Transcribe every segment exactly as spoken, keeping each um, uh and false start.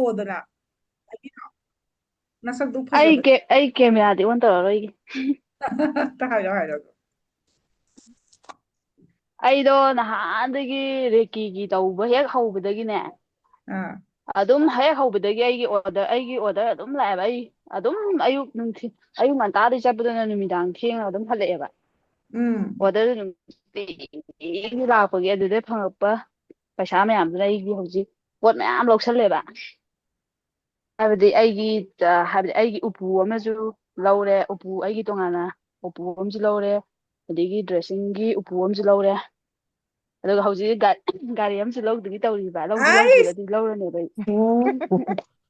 ꯍꯥꯏꯔꯛꯑꯣꯗꯅ꯫ ꯍꯥꯏꯕꯤꯔꯣ꯫ ꯅꯁꯛꯇꯨ ꯑꯩ ꯐꯖꯕ ꯀꯦ ꯑꯩ ꯀꯦꯃꯦꯔꯥꯗꯤ ꯑꯣꯟ ꯇꯧꯔꯔꯣꯏꯒꯦ꯫ ꯍꯥꯏꯔꯣ ꯍꯥꯏꯔꯣ꯫ ꯑꯩꯗꯣ ꯅꯍꯥꯟꯗꯒꯤ ꯔꯦꯀꯤꯒꯤ ꯇꯧꯕ ꯍꯦꯛ ꯍꯧꯕꯗꯒꯤꯅꯦ, ꯑꯥ ꯑꯗꯨꯝ ꯍꯦꯛ ꯍꯧꯕꯗꯒꯤ ꯑꯩꯒꯤ ꯑꯣꯔꯗꯔ ꯑꯩꯒꯤ ꯑꯣꯔꯗꯔ ꯑꯗꯨꯝ ꯂꯥꯛꯑꯦꯕ꯫ ꯑꯩ ꯑꯗꯨꯝ ꯑꯌꯨꯛ ꯅꯨꯡꯊꯤꯜ, ꯑꯌꯨꯛ ꯉꯟꯇꯥꯗꯩ ꯆꯠꯄꯗꯨꯅ ꯅꯨꯃꯤꯗꯥꯡ ꯊꯦꯡꯅ ꯑꯗꯨꯝ ꯍꯜꯂꯛꯑꯦꯕ꯫ ꯎꯝ ꯑꯣꯔꯗꯔ ꯅꯨꯡꯇꯤꯒꯤ ꯂꯥꯛꯄꯒꯤ ꯑꯗꯨꯗꯩ ꯐꯪꯉꯛꯄ ꯄꯩꯁꯥ ꯃꯌꯥꯝꯗꯨꯅ ꯑꯩꯒꯤ ꯍꯧꯖꯤꯛ ꯄꯣꯠ ꯃꯌꯥꯝ ꯂꯧꯁꯜꯂꯦꯕ꯫ ꯍꯥꯏꯕꯗꯤ ꯑꯩꯒꯤ ꯑ, ꯍꯥꯏꯕꯗꯤ ꯑꯩꯒꯤ ꯎꯄꯨ ꯑꯃꯁꯨ ꯂꯧꯔꯦ, ꯎꯄꯨ ꯑꯩꯒꯤ ꯇꯣꯉꯥꯟꯅ ꯎꯄꯨ ꯑꯃꯁꯨ ꯂꯧꯔꯦ, ꯑꯗꯒꯤ ꯗ꯭ꯔꯦꯁꯤꯡꯒꯤ ꯎꯄꯨ ꯑꯃꯁꯨ ꯂꯧꯔꯦ꯫ ꯑꯗꯨꯒ ꯍꯧꯖꯤꯛ ꯒꯥ- ꯒꯥꯔꯤ ꯑꯃꯁꯨ ꯂꯧꯗꯨꯒꯤ ꯇꯧꯔꯤꯕ꯫ ꯂꯧꯗꯤ ꯂꯧꯗ꯭ꯔꯤꯕ, ꯑꯩꯁ ꯑꯗꯨꯗꯤ ꯂꯧꯔꯅꯦꯕ ꯑꯩ꯫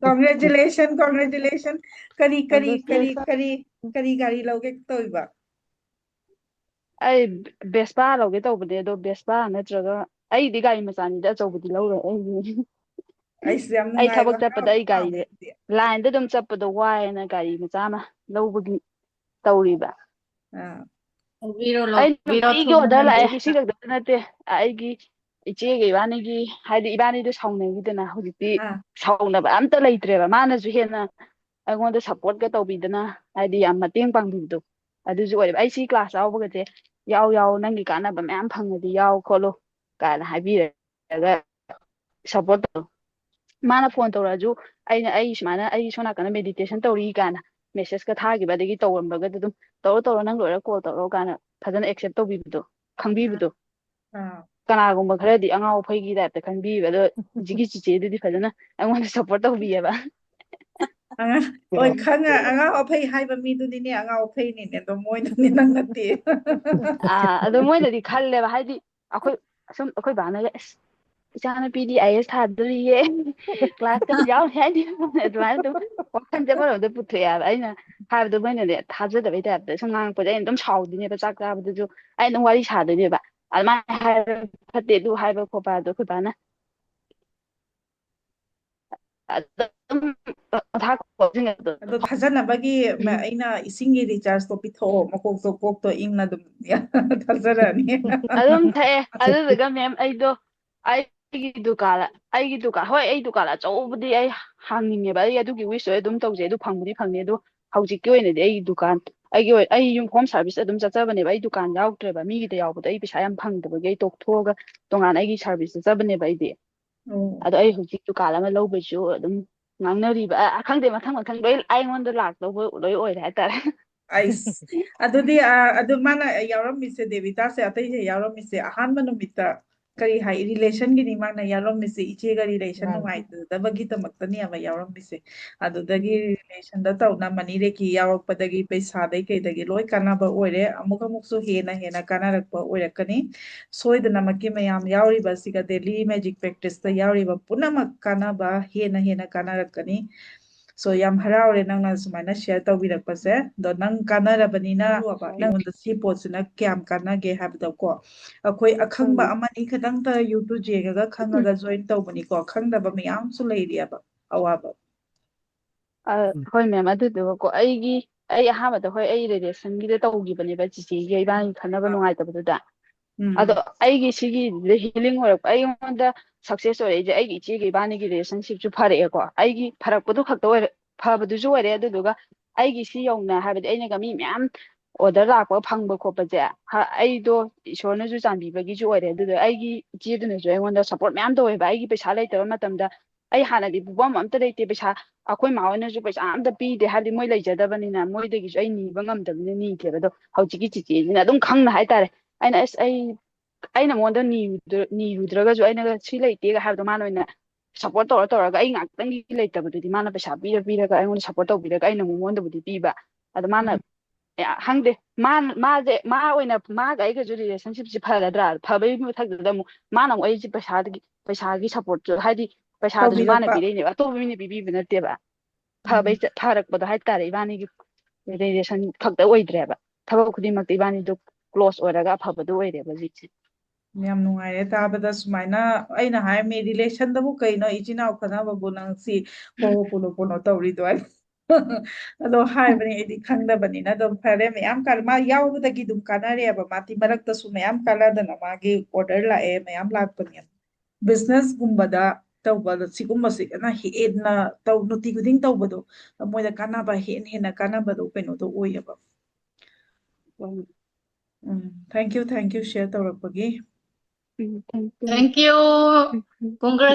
Congratulation, congratulation. ꯀꯔꯤ ꯀꯔꯤ ꯀꯔꯤ Congratulations. ꯀꯔꯤ ꯀꯔꯤ ꯒꯥꯔꯤ ꯂꯧꯒꯦ ꯇꯧꯔꯤꯕ? ꯑꯩ ꯕꯦꯁꯄꯥ ꯂꯧꯒꯦ ꯇꯧꯕꯅꯦ, ꯑꯗꯣ ꯕꯦꯁꯄꯥ ꯅꯠꯇ꯭ꯔꯒ, ꯑꯩꯗꯤ ꯒꯥꯔꯤ ꯃꯆꯥꯅꯤꯗ, ꯑꯆꯧꯕꯗꯤ ꯂꯧꯔꯣꯏ ꯑꯩꯗꯤ꯫ ꯑꯩꯁ, ꯌꯥꯝ ꯑꯩ ꯅꯨꯡꯉꯥꯏꯕ ꯊꯕꯛ ꯆꯠꯄꯗ ꯍꯔꯥꯎꯕ ꯑꯩ ꯒꯥꯔꯤ ꯄꯥꯎꯅꯦ ꯑꯗꯨꯗꯤ. ꯂꯥꯏꯟꯗ ꯑꯗꯨꯝ ꯆꯠꯄꯗꯣ ꯋꯥꯏꯅ ꯒꯥꯔꯤ ꯃꯆꯥ ꯑꯃ ꯂꯧꯕꯒꯤ ꯇꯧꯔꯤꯕ꯫ ꯑꯥ. ꯂꯧꯕꯤꯔꯣ, ꯑꯩ ꯂꯧꯕꯤꯔꯣ, ꯅꯨꯡꯇꯤꯒꯤ ꯊꯨꯅ ꯑꯣꯔꯗꯔ ꯂꯥꯛꯑꯦ, ꯂꯧꯕꯤꯔꯣ꯫ ꯉꯁꯤ ꯈꯛꯇ ꯅꯠꯇꯦ꯫ ꯑꯩꯒꯤ ꯏꯆꯦꯒ ꯏꯕꯥꯅꯤꯒꯤ, ꯍꯥꯏꯗꯤ ꯏꯕꯥꯅꯤꯗꯣ ꯁꯥꯎꯅꯈꯤꯗꯅ, ꯍꯧꯖꯤꯛꯇꯤ ꯑꯥ. ꯁꯥꯎꯅꯕ ꯑꯝꯇ ꯂꯩꯇ꯭ꯔꯦꯕ꯫ ꯃꯥꯅꯁꯨ ꯍꯦꯟꯅ ꯑꯩꯉꯣꯟꯗ ꯁꯞꯄꯣꯔꯠꯀ ꯇꯧꯕꯤꯗꯅ, ꯍꯥꯏꯗꯤ ꯌꯥꯝ ꯃꯇꯦꯡ ꯄꯥꯡꯕꯤꯕꯗꯣ ꯑꯗꯨꯁꯨ ꯑꯣꯏꯌꯦꯕ꯫ "ꯑꯩ ꯁꯤ ꯀ꯭ꯂꯥꯁ ꯌꯥꯎꯕꯒꯁꯦ ꯌꯥꯎ ꯌꯥꯎ, ꯅꯪꯒꯤ ꯀꯥꯟꯅꯕ ꯃꯌꯥꯝ ꯐꯪꯉꯗꯤ ꯌꯥꯎ ꯈꯣꯠꯂꯨ" ꯀꯥꯏꯅ ꯍꯥꯏꯕꯤꯔꯒ ꯁꯞꯄꯣꯔꯠ ꯇꯧ꯫ ꯃꯥꯅ ꯐꯣꯟ ꯇꯧꯔꯛꯑꯁꯨ, ꯑꯩꯅ, "ꯑꯩ ꯁꯨꯃꯥꯏꯅ, ꯑꯩ ꯁꯣꯝ ꯅꯥꯀꯟꯗ ꯃꯦꯗꯤꯇꯦꯁꯟ ꯇꯧꯔꯤ" ꯀꯥꯏꯅ ꯃꯦꯁꯦꯁꯀ ꯊꯥꯈꯤꯕ, ꯑꯗꯒꯤ ꯇꯧꯔꯝꯕꯒꯗ ꯑꯗꯨꯝ, "ꯇꯧꯔꯣ ꯇꯧꯔꯣ, ꯅꯪ ꯂꯣꯏꯔ ꯀꯣꯜ ꯇꯧꯔꯛꯑꯣ" ꯀꯥꯏꯅ ꯐꯖꯅ ꯑꯦꯛꯁꯦꯞ ꯇꯧꯕꯤꯕꯗꯣ, ꯈꯪꯕꯤꯕꯗꯣ꯫ ꯑꯥ. ꯀꯅꯥꯒꯨꯝꯕ ꯈꯔꯗꯤ ꯑꯉꯥꯎ ꯑꯐꯩꯒꯤ ꯇꯥꯏꯞꯇ ꯈꯟꯕꯤꯕ, ꯑꯗꯣ ꯍꯧꯖꯤꯛꯀꯤ ꯆꯤꯆꯦꯗꯨꯗꯤ ꯐꯖꯅ ꯑꯩꯉꯣꯟꯗ ꯁꯞꯄꯣꯔꯠ ꯇꯧꯕꯤꯌꯦꯕ꯫ ꯑꯉꯥꯡ, ꯍꯣꯏ, ꯈꯪꯉ ꯑꯉꯥꯎ ꯑꯐꯩ ꯍꯥꯏꯕ ꯃꯤꯗꯨꯅꯤꯅꯦ ꯑꯉꯥꯎ ꯑꯐꯩꯅꯤꯅꯦ, ꯑꯗꯣ ꯃꯣꯏꯅꯗꯤ ꯅꯪ ꯅꯠꯇꯦ. ꯑꯥ, ꯑꯗꯣ ꯃꯣꯏꯅꯗꯤ ꯈꯜꯂꯦꯕ, ꯍꯥꯏꯗꯤ ꯑꯩꯈꯣꯏ ꯁꯨꯝ ꯑꯩꯈꯣꯏ ꯕꯥꯅꯒ, "ꯑꯁ, ꯏꯆꯥꯅꯨꯄꯤꯗꯤ ꯑꯥꯏ ꯑꯦꯁ ꯊꯥꯗꯣꯔꯤꯌꯦ, ꯀ꯭ꯂꯥꯁꯇ ꯌꯥꯎꯅꯤ" ꯍꯥꯏꯗꯤ, ꯑꯗꯨꯃꯥꯏꯅ ꯑꯗꯨꯝ ꯋꯥꯈꯜꯁꯦ ꯑꯃꯔꯣꯝꯗ ꯄꯨꯊꯣꯛꯑꯦꯕ꯫ ꯑꯩꯅ ꯍꯥꯏꯕꯗꯣ ꯃꯣꯏꯅꯗꯤ ꯊꯥꯖꯗꯕꯩ ꯇꯥꯏꯞꯇ ꯁꯨꯝ ꯉꯥꯡꯉꯛꯄꯁꯦ ꯑꯩꯅ ꯑꯗꯨꯝ ꯁꯥꯎꯗꯣꯏꯅꯦꯕ꯫ ꯆꯥꯛ ꯆꯥꯕꯗꯨꯁꯨ ꯑꯩꯅ ꯑꯗꯨꯝ ꯋꯥꯔꯤ ꯁꯥꯗꯣꯏꯅꯦꯕ꯫ ꯑꯗꯨꯃꯥꯏꯅ ꯍꯥꯏꯕ ꯐꯠꯇꯦ, ꯑꯗꯨ ꯍꯥꯏꯕ ꯈꯣꯠꯄ ꯑꯗꯣ ꯑꯩꯈꯣꯏ ꯕꯥꯅ ꯑꯗꯨꯝ ꯃꯊꯥ ꯀꯣꯛꯆꯤꯡꯉꯦ ꯑꯗꯣ꯫ ꯑꯗꯣ ꯊꯥꯖꯅꯕꯒꯤ ꯃ- ꯎꯝ. ꯑꯩꯅ ꯏꯁꯤꯡꯒꯤ ꯔꯤꯆꯥꯔꯖꯇꯣ ꯄꯤꯊꯣꯛꯑꯣ, ꯃꯀꯣꯛꯇꯣ, ꯀꯣꯛꯇꯣ ꯏꯪꯅ ꯑꯗꯨꯝ ꯊꯥꯖꯔꯅꯤ. ꯑꯗꯨꯝ ꯊꯛꯑꯦ꯫ ꯑꯗꯨꯗꯨꯒ ꯃꯦꯝ, ꯑꯩꯗꯣ ꯑꯩ ꯑꯩꯒꯤ ꯗꯨꯀꯥꯟ ꯑꯩꯒꯤ ꯗꯨꯀꯥꯟ ꯍꯣꯏ, ꯑꯩ ꯗꯨꯀꯥꯟ ꯑꯆꯧꯕꯗꯤ ꯑꯩ ꯍꯥꯡꯅꯤꯡꯉꯦꯕ꯫ ꯑꯩ ꯑꯗꯨꯒꯤ ꯋꯤꯁꯇꯣ ꯑꯗꯨꯝ ꯇꯧꯖꯩ, ꯑꯗꯨ ꯐꯪꯕꯨꯗꯤ ꯐꯪꯅꯤ꯫ ꯑꯗꯨ ꯍꯧꯖꯤꯛꯀꯤ ꯑꯣꯏꯅꯗꯤ ꯑꯩ ꯗꯨꯀꯥꯟ ꯑꯩꯒꯤ ꯑꯣꯏ- ꯑꯩ ꯌꯨꯝ ꯍꯣꯝ ꯁꯥꯔꯚꯤꯁ ꯑꯗꯨꯝ ꯆꯠꯆꯕꯅꯦꯕ꯫ ꯑꯩ ꯗꯨꯀꯥꯟ ꯌꯥꯎꯗ꯭ꯔꯦꯕ, ꯃꯤꯒꯤꯗ ꯌꯥꯎꯕꯗꯣ ꯑꯩ ꯄꯩꯁꯥ ꯌꯥꯝ ꯐꯪꯗꯕꯒꯤ ꯑꯩ ꯇꯣꯛꯊꯣꯛꯑꯒ ꯇꯣꯉꯥꯟꯅ ꯑꯩꯒꯤ ꯁꯥꯔꯚꯤꯁ ꯆꯠꯆꯕꯅꯦꯕ ꯑꯩꯗꯤ꯫ ꯑꯣ ꯑꯗꯣ ꯑꯩ ꯍꯧꯖꯤꯛ ꯗꯨꯀꯥꯟ ꯑꯃ ꯂꯧꯕꯩꯁꯨ ꯑꯗꯨꯝ ꯉꯥꯡꯅꯔꯤꯕ꯫ ꯑ, ꯈꯪꯗꯦ, ꯃꯊꯪ ꯃꯊꯪ ꯂꯣꯏ ꯑꯩꯉꯣꯟꯗ ꯂꯥꯛꯇꯧꯕ ꯂꯣꯏ ꯑꯣꯏꯔꯦ ꯍꯥꯏꯇꯥꯔꯦ꯫ ꯑꯩꯁ ꯑꯗꯨꯗꯤ ꯑ, ꯑꯗꯨ ꯃꯥꯅ ꯌꯥꯎꯔꯝꯃꯤꯁꯦ, ꯗꯦꯕꯤꯇꯥꯁꯦ ꯑꯇꯩꯁꯦ ꯌꯥꯎꯔꯝꯃꯤꯁꯦ ꯑꯍꯥꯟꯕ ꯅꯨꯃꯤꯠꯇ ꯀꯔꯤ ꯍꯥꯏ, ꯔꯤꯂꯦꯁꯟꯒꯤꯅꯤ ꯃꯥꯅ ꯌꯥꯎꯔꯝꯃꯤꯁꯦ, ꯏꯆꯦꯒ ꯔꯤꯂꯦꯁꯟ ꯃꯥꯅꯤ꯫ ꯅꯨꯡꯉꯥꯏꯇꯗꯕꯒꯤꯗꯃꯛꯇꯅꯦꯕ ꯌꯥꯎꯔꯝꯃꯤꯁꯦ꯫ ꯑꯗꯨꯗꯒꯤ ꯔꯤꯂꯦꯁꯟꯗ ꯇꯧꯅ ꯃꯅꯤ ꯔꯦꯀꯤ ꯌꯥꯎꯔꯛꯄꯗꯒꯤ ꯄꯩꯁꯥꯗꯩ ꯀꯩꯗꯒꯤ ꯂꯣꯏ ꯀꯥꯟꯅꯕ ꯑꯣꯏꯔꯦ꯫ ꯑꯃꯨꯛ ꯑꯃꯨꯛꯁꯨ ꯍꯦꯟꯅ ꯍꯦꯟꯅ ꯀꯥꯟꯅꯔꯛꯄ ꯑꯣꯏꯔꯛꯀꯅꯤ꯫ ꯁꯣꯏꯗꯅꯃꯛꯀꯤ ꯃꯌꯥꯝ ꯌꯥꯎꯔꯤꯕꯁꯤꯒ ꯗꯦꯂꯤ ꯃꯦꯖꯤꯛ ꯄ꯭ꯔꯦꯛꯇꯤꯁꯇ ꯌꯥꯎꯔꯤꯕ ꯄꯨꯝꯅꯃꯛ ꯀꯥꯟꯅꯕ ꯍꯦꯟꯅ ꯍꯦꯟꯅ ꯀꯥꯟꯅꯔꯛꯀꯅꯤ꯫ ꯁꯣ ꯌꯥꯝ ꯍꯔꯥꯎꯔꯦ ꯅꯪꯅ ꯁꯨꯃꯥꯏꯅ ꯁꯤꯌꯔ ꯇꯧꯕꯤꯔꯛꯄꯁꯦ꯫ ꯑꯗꯣ ꯅꯪ ꯀꯥꯟꯅꯔꯕꯅꯤꯅ ꯅꯪꯉꯣꯟꯗ ꯁꯤ ꯄꯣꯠꯁꯤꯅ ꯀꯌꯥꯝ ꯀꯥꯟꯅꯒꯦ ꯍꯥꯏꯕꯗꯀꯣ, ꯑꯩꯈꯣꯏ ꯑꯈꯪꯕ ꯑꯃꯅꯤ ꯈꯛꯇꯪꯇ ꯌꯨꯇꯨꯕ ꯌꯦꯡꯉꯒ ꯈꯪꯉꯒ ꯖꯣꯏꯟ ꯇꯧꯕꯅꯤꯀꯣ, ꯈꯪꯗꯕ ꯃꯌꯥꯝꯁꯨ ꯂꯩꯔꯤꯑꯕ ꯑꯋꯥꯕ꯫ ꯑ, ꯍꯣꯏ ꯃꯦꯝ, ꯑꯗꯨꯗꯨꯒꯀꯣ ꯑꯩꯒꯤ ꯑꯩ ꯑꯍꯥꯟꯕꯗ ꯍꯣꯏ ꯑꯩ ꯔꯦꯗꯤꯌꯦꯁꯟꯒꯤꯗ ꯇꯧꯈꯤꯕꯅꯦꯕ ꯆꯤꯆꯦꯒꯤ ꯏꯕꯥꯅꯤ ꯈꯟꯅꯕ ꯅꯨꯡꯉꯥꯏꯇꯕꯗꯨꯗ꯫ ꯎꯝ ꯑꯗꯣ ꯑꯩꯒꯤ ꯁꯤꯒꯤ ꯍꯤꯂꯤꯡ ꯑꯣꯏꯔꯛꯄ ꯑꯩꯉꯣꯟꯗ ꯁꯛꯁꯦꯁ ꯑꯣꯏꯔꯛꯏꯁꯦ ꯑꯩꯒꯤ ꯏꯆꯦꯒ ꯏꯕꯥꯅꯤꯒꯤ ꯔꯤꯂꯦꯁꯟꯁꯤꯞꯁꯨ ꯐꯔꯛꯑꯦꯀꯣ꯫ ꯑꯩꯒꯤ ꯐꯔꯛꯄꯗꯨ ꯈꯛꯇ ꯑꯣꯏꯔ ꯐꯕꯗꯨꯁꯨ ꯑꯣꯏꯔꯦ꯫ ꯑꯗꯨꯗꯨꯒ ꯑꯩꯒꯤ ꯁꯤ ꯌꯧꯅ ꯍꯥꯏꯕꯗꯤ ꯑꯩꯅꯒ ꯃꯤ ꯃꯌꯥꯝ ꯑꯣꯔꯗꯔ ꯂꯥꯛꯄ ꯐꯪꯕ ꯈꯣꯠꯄꯁꯦ, ꯍ- ꯑꯩꯗꯣ ꯏꯁꯣꯔꯅꯁꯨ ꯆꯥꯟꯕꯤꯕꯒꯤꯁꯨ ꯑꯣꯏꯔꯦ꯫ ꯑꯗꯨꯗ ꯑꯩꯒꯤ ꯏꯆꯦꯗꯨꯅꯁꯨ ꯑꯩꯉꯣꯟꯗ ꯁꯞꯄꯣꯔꯠ ꯃꯌꯥꯝ ꯇꯧꯋꯦꯕ꯫ ꯑꯩꯒꯤ ꯄꯩꯁꯥ ꯂꯩꯇꯕ ꯃꯇꯝꯗ ꯑꯩ ꯍꯥꯟꯅꯗꯤ ꯄꯨꯐꯝ ꯑꯝꯇ ꯂꯩꯇꯦ, ꯄꯩꯁꯥ ꯑꯩꯈꯣꯏ ꯃꯥ ꯍꯣꯏꯅꯁꯨ ꯄꯩꯁꯥ ꯑꯝꯇ ꯄꯤꯗꯦ, ꯍꯥꯏꯕꯗꯤ ꯃꯣꯏ ꯂꯩꯖꯗꯕꯅꯤꯅ ꯃꯣꯏꯗꯒꯤꯁꯨ ꯑꯩ ꯅꯤꯕ ꯉꯝꯗꯕꯅꯤꯅ ꯅꯤꯗꯦꯕ꯫ ꯑꯗꯣ ꯍꯧꯖꯤꯛꯀꯤ ꯆꯤꯆꯦꯁꯤꯅ ꯑꯗꯨꯝ ꯈꯪꯅ ꯍꯥꯏꯇꯥꯔꯦ, ꯑꯩꯅ ꯑꯁ ꯑꯩ ꯑꯩꯅ ꯃꯉꯣꯟꯗ ꯅꯤꯔꯨꯗ꯭ꯔ- ꯅꯤꯔꯨꯗ꯭ꯔꯒꯁꯨ ꯑꯩꯅꯒ ꯁꯤ ꯂꯩꯇꯦꯒ ꯍꯥꯏꯕꯗꯣ ꯃꯥꯅ ꯑꯣꯏꯅ ꯁꯞꯄꯣꯔꯠ ꯇꯧꯔ ꯇꯧꯔꯒ ꯑꯩ ꯉꯥꯛꯇꯪꯒꯤ ꯂꯩꯇꯕꯗꯨꯗꯤ ꯃꯥꯅ ꯄꯩꯁꯥ ꯄꯤꯔ ꯄꯤꯔꯒ ꯑꯩꯉꯣꯟꯗ ꯁꯞꯄꯣꯔꯠ ꯇꯧꯕꯤꯔꯒ ꯑꯩꯅ ꯑꯃꯨꯛ ꯃꯉꯣꯟꯗꯕꯨꯗꯤ ꯄꯤꯕ꯫ ꯑꯗꯣ ꯃꯥꯅ ꯎꯝ ꯑꯦ, ꯈꯪꯗꯦ, ꯃꯥ ꯃꯥꯁꯦ ꯃꯥ ꯑꯣꯏꯅ ꯃꯥꯒ ꯑꯩꯒꯁꯨ ꯔꯤꯂꯦꯁꯟꯁꯤꯞꯁꯦ ꯐꯒꯗ꯭ꯔꯥ? ꯐꯕꯒꯤ ꯃꯊꯛꯇꯨꯗ ꯑꯃꯨꯛ ꯃꯥꯅ ꯑꯃꯨꯛ ꯑꯩꯁꯦ ꯄꯩꯁꯥꯗꯒꯤ ꯄꯩꯁꯥꯒꯤ ꯁꯞꯄꯣꯔꯠꯁꯨ, ꯍꯥꯏꯗꯤ ꯄꯩꯁꯥꯗꯨꯁꯨ ꯃꯥꯅ ꯇꯧꯕꯤꯔꯛꯄ꯫ ꯄꯤꯔꯛꯏꯅꯦꯕ, ꯑꯇꯣꯞꯄ ꯃꯤꯅ ꯄꯤꯕꯤꯕ ꯅꯠꯇꯦꯕ꯫ ꯎꯝ ꯐꯕꯩ ꯆ- ꯐꯔꯛꯄꯗꯣ ꯍꯥꯏꯇꯥꯔꯦ, ꯏꯕꯥꯅꯤꯒꯤ ꯔꯤꯂꯦꯁꯟ ꯈꯛꯇ ꯑꯣꯏꯗ꯭ꯔꯦꯕ, ꯊꯕꯛ ꯈꯨꯗꯤꯡꯃꯛꯇ ꯏꯕꯥꯅꯤꯗꯣ ꯀ꯭ꯂꯣꯁ ꯑꯣꯏꯔꯒ ꯑꯐꯕꯗꯣ ꯑꯣꯏꯔꯦꯕ ꯍꯧꯖꯤꯛꯁꯦ꯫ ꯌꯥꯝ ꯅꯨꯡꯉꯥꯏꯔꯦ ꯇꯥꯕꯗ꯫ ꯁꯨꯃꯥꯏꯅ ꯑꯩꯅ ꯍꯥꯏꯔꯝꯃꯤ, ꯔꯤꯂꯦꯁꯟꯗꯕꯨ ꯀꯩꯅꯣ, ꯏꯆꯤꯟ ꯏꯅꯥꯎ ꯈꯠꯅꯕꯕꯨ ꯅꯪ ꯁꯤ ꯍꯣ ꯍꯣ ꯄꯨꯂꯣ ꯄꯨꯂꯣ ꯇꯧꯔꯤꯗꯣ ꯍꯥꯏ꯫ ꯑꯗꯣ ꯍꯥꯏꯕꯅꯤ, ꯑꯩꯗꯤ ꯈꯪꯗꯕꯅꯤꯅ꯫ ꯑꯗꯨꯝ ꯐꯔꯦ, ꯃꯌꯥꯝ ꯀꯥꯟ- ꯃꯥ ꯌꯥꯎꯕꯗꯒꯤ ꯑꯗꯨꯝ ꯀꯥꯟꯅꯔꯦꯕ꯫ ꯃꯥꯗꯤ ꯃꯔꯛꯇꯁꯨ ꯃꯌꯥꯝ ꯀꯥꯟꯅꯗꯅ ꯃꯥꯒꯤ ꯑꯣꯔꯗꯔ ꯂꯥꯛꯑꯦ, ꯃꯌꯥꯝ ꯂꯥꯛꯄꯅꯦ꯫ business ꯒꯨꯝꯕꯗ ꯇꯧꯕꯗ ꯁꯤꯒꯨꯝꯕꯁꯤꯅ ꯍꯦꯟꯅ ꯇꯧ ꯅꯨꯡꯇꯤ ꯈꯨꯗꯤꯡ ꯇꯧꯕꯗꯣ ꯃꯣꯏꯗ ꯀꯥꯟꯅꯕ ꯍꯦꯟꯅ ꯍꯦꯟꯅ ꯀꯥꯟꯅꯕꯗꯣ ꯀꯩꯅꯣꯗꯣ ꯑꯣꯏꯌꯦꯕ꯫ ꯎꯝ, thank you, thank you share ꯇꯧꯔꯛꯄꯒꯤ꯫ ꯎꯝ, thank you. Thank you. Congrats.